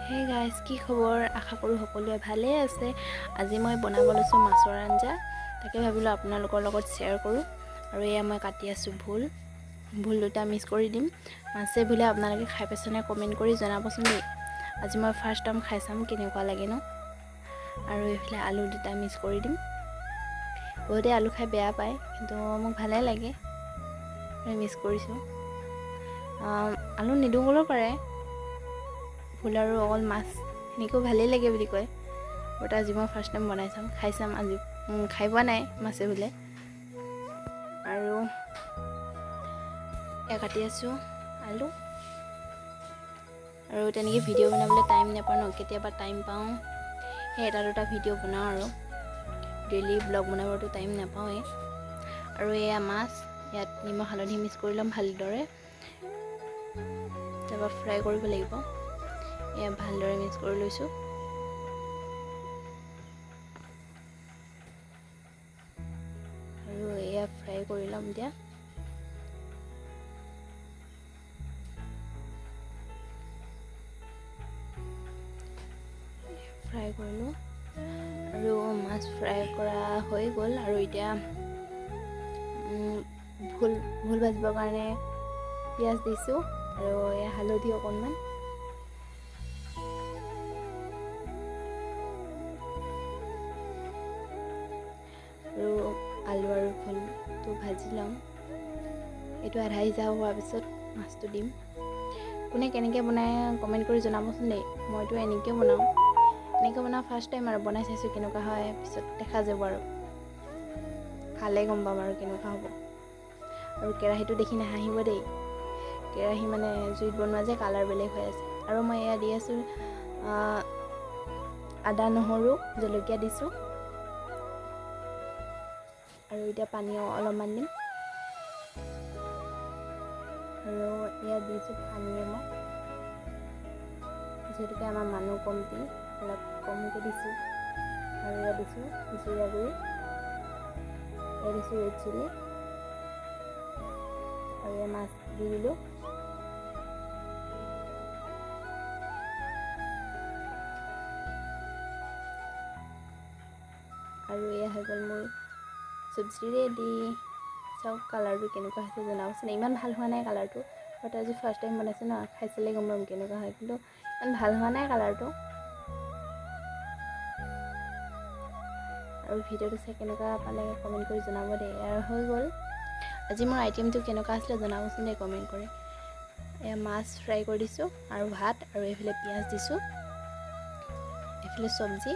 Hey guys, কি খবৰ? আশা কৰোঁ সকলোৱে ভালেই আছে। আজি মই বনাব লৈছোঁ মাছৰ আঞ্জা, তাকে ভাবিলোঁ আপোনালোকৰ লগত শ্বেয়াৰ কৰোঁ। আৰু এয়া মই কাটি আছোঁ ভোল, ভোল দুটা মিক্স কৰি দিম মাছে ভোলে। আপোনালোকে খাই পাইছেনে কমেণ্ট কৰি জনাবচোন দেই। আজি মই ফাৰ্ষ্ট টাইম খাই চাম কেনেকুৱা লাগে ন। আৰু এইফালে আলু দুটা মিক্স কৰি দিম। বহুতে আলু খাই বেয়া পায়, কিন্তু মোক ভালেই লাগে, মিক্স কৰিছোঁ। আলু নিদিওঁ ক'লেও পাৰে, ভোল আৰু অকল মাছ সেনেকৈও ভালেই লাগে বুলি কয়। বাট আজি মই ফাৰ্ষ্ট টাইম বনাই চাম, খাই চাম। আজি খাই পোৱা নাই মাছে ভোলে। আৰু এয়া কাটি আছোঁ আলু। আৰু তেনেকৈ ভিডিঅ' বনাবলৈ টাইম নাপাওঁ ন, কেতিয়াবা টাইম পাওঁ সেই এটা দুটা ভিডিঅ' বনাওঁ, আৰু ডেইলি ব্লগ বনাবতো টাইম নাপাওঁৱেই। আৰু এয়া মাছ, ইয়াত নিমখ হালধি মিক্স কৰি ল'ম ভালদৰে, তাৰপৰা ফ্ৰাই কৰিব লাগিব। এয়া ভালদৰে মিক্স কৰি লৈছোঁ। আৰু এয়া ফ্ৰাই কৰি ল'ম এতিয়া। ফ্ৰাই কৰিলোঁ আৰু মাছ ফ্ৰাই কৰা হৈ গ'ল। আৰু এতিয়া ভোল ভোল ভাজিবৰ কাৰণে পিঁয়াজ দিছোঁ আৰু এয়া হালধি অকণমান। আৰু আলু আৰু ভোলটো ভাজি ল'ম। এইটো আধা সিজা হোৱাৰ পিছত মাছটো দিম। কোনে কেনেকৈ বনায় কমেণ্ট কৰি জনাবচোন দেই। মইতো এনেকৈ বনাওঁ, এনেকৈ বনাওঁ ফাৰ্ষ্ট টাইম আৰু বনাই চাইছোঁ কেনেকুৱা হয়, পিছত দেখা যাব আৰু খালে গম পাম আৰু কেনেকুৱা হ'ব। আৰু কেৰাহীটো দেখি নাহাঁহিব দেই, কেৰাহী মানে জুইত বনোৱা যে কালাৰ বেলেগ হৈ আছে। আৰু মই এয়া দি আছোঁ আদা নহৰু জলকীয়া দিছোঁ। আৰু এতিয়া পানী অলপমান দিম। আৰু ইয়াত দিছোঁ পানী মই, যিহেতুকে আমাৰ মানুহ কমটি, অলপ কমকৈ দিছোঁ। আৰু ইয়াত দিছোঁ জিৰা গুড়ি, ইয়াত দিছোঁ ৰেড চিলি, আৰু ইয়াত মাছ দি দিলোঁ। আৰু এয়া হৈ গ'ল মোৰ চব্জি ৰেডি। চাওক কালাৰটো কেনেকুৱা হৈছে জনাবচোন। ইমান ভাল হোৱা নাই কালাৰটো, বাট আজি ফাৰ্ষ্ট টাইম বনাইছোঁ ন, খাই চালে গম পাম কেনেকুৱা হয়, কিন্তু ইমান ভাল হোৱা নাই কালাৰটো। আৰু ভিডিঅ'টো চাই কেনেকুৱা পালে কমেণ্ট কৰি জনাব দেই। আৰু হৈ গ'ল আজি মোৰ আইটেমটো কেনেকুৱা আছিলে জনাবচোন দেই কমেণ্ট কৰি। এয়া মাছ ফ্ৰাই কৰি দিছোঁ আৰু ভাত, আৰু এইফালে পিঁয়াজ দিছোঁ, এইফালে চব্জি।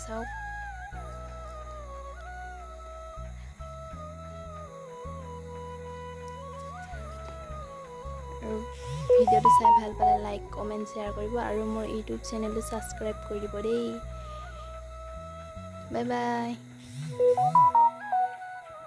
চাওক আৰু ভিডিঅ'টো চাই ভাল পালে লাইক কমেণ্ট শ্বেয়াৰ কৰিব আৰু মোৰ ইউটিউব চেনেলটো ছাবস্ক্ৰাইব কৰি দিব দেই। Bye bye.